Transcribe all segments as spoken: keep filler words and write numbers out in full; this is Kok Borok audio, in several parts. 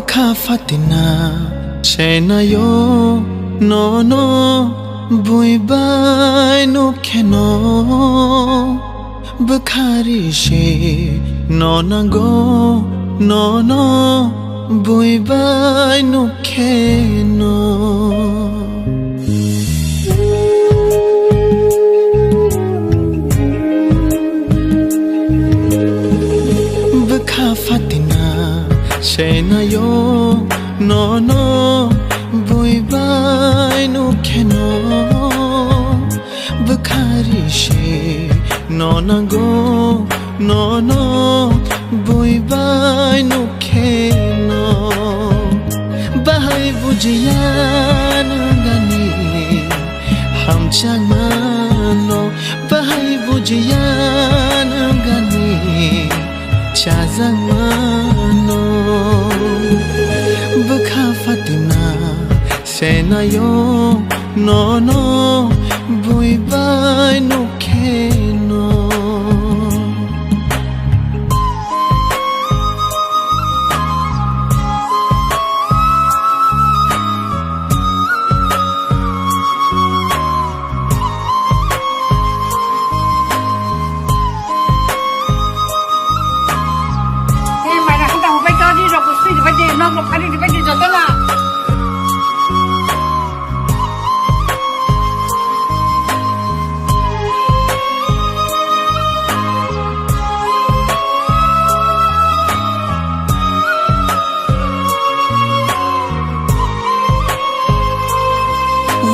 Bwkha fatina senayo nono bui bai nukheno. Bwkhari se no nango nono bui bai nukheno. Bwkha fatina senayo nono bui bai nukheno. Bwkhari se no nango nono bui bai nukheno. Bahai bujiya nangani hamchangmano. Bahai bujiya nangani chajangmano. Bwkha fatina senayo nono bui bai nukheno. Hey, mai na hanta hubai to di rok sui di bai di nok rok phari di bai di joto na.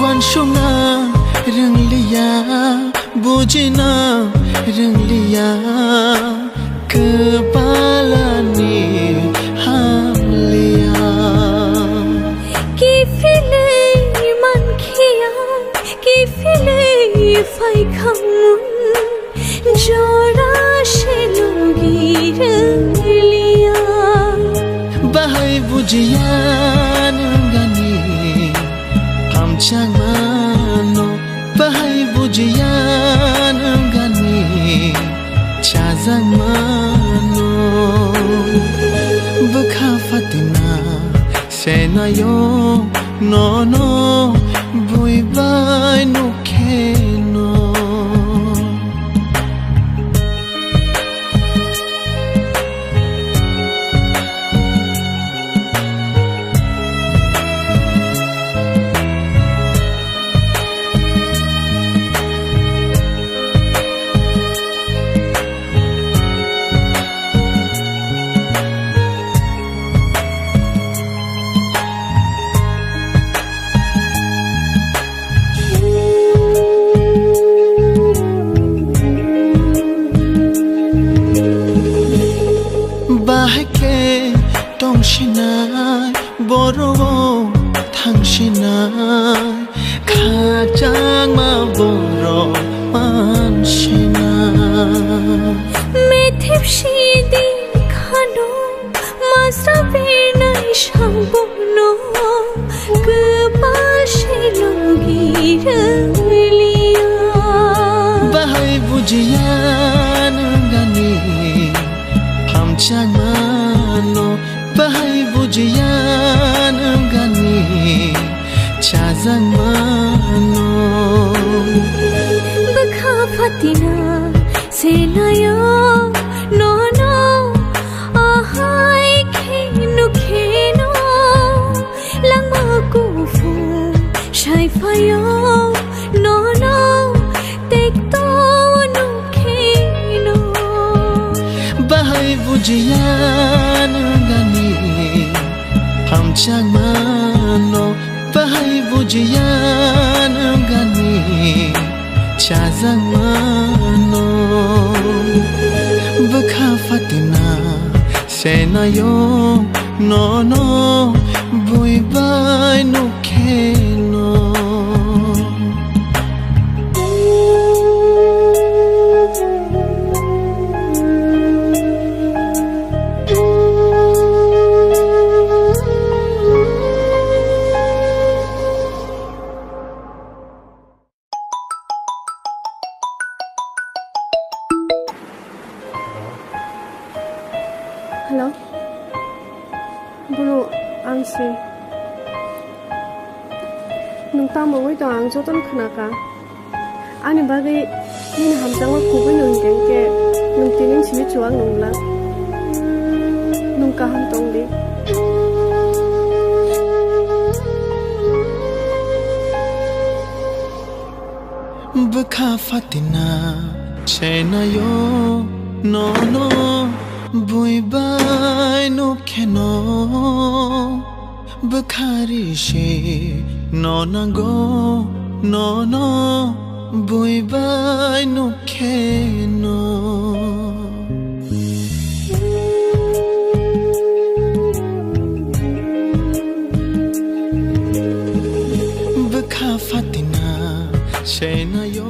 Wansukna rwngliya, bujina rwngliya, kwpalani hamliya. Kiphilwi mankhiya, kiphilwi phaikha mun, jora se logi rwngliya. Bahai bujiya nangani hamchangmano. Bahai bujiya nangani chajangmano. Bwkha fatina senayo nono bui bai nukheno. Bahai khe tongsinai, boro o thangsinai, khakchangma borok mansinai. Methip sidi khano, masra bernai sabuno, kwpal se logi rwngliya. Bahai bujiya nangani hamchangmano. Bahai bujiya nangani chajangmano. Bwkha fatina senayo nono, ahai khe nukheno. Langma kuphur sai phaio nono, tekto nukheno. Bahai bujiya nangani hamchangmano. Bahai bujiya nangani chajangmano. Bwkha fatina senayo nono bui bai nukheno. Hello. Phunu ang se. Nwng tamo wngwi tong ang jotono khna kha. Ani bagwi nini hamjakma kubui no hwnkhe hwnkhe nwng tini simi chuwak nung glak. Nwng kaham tong di. Bwkha fatina senayo nono bui bai nukheno. Bwkhari se no nango, nono bui bai nukheno. Bwkha fatina senayo.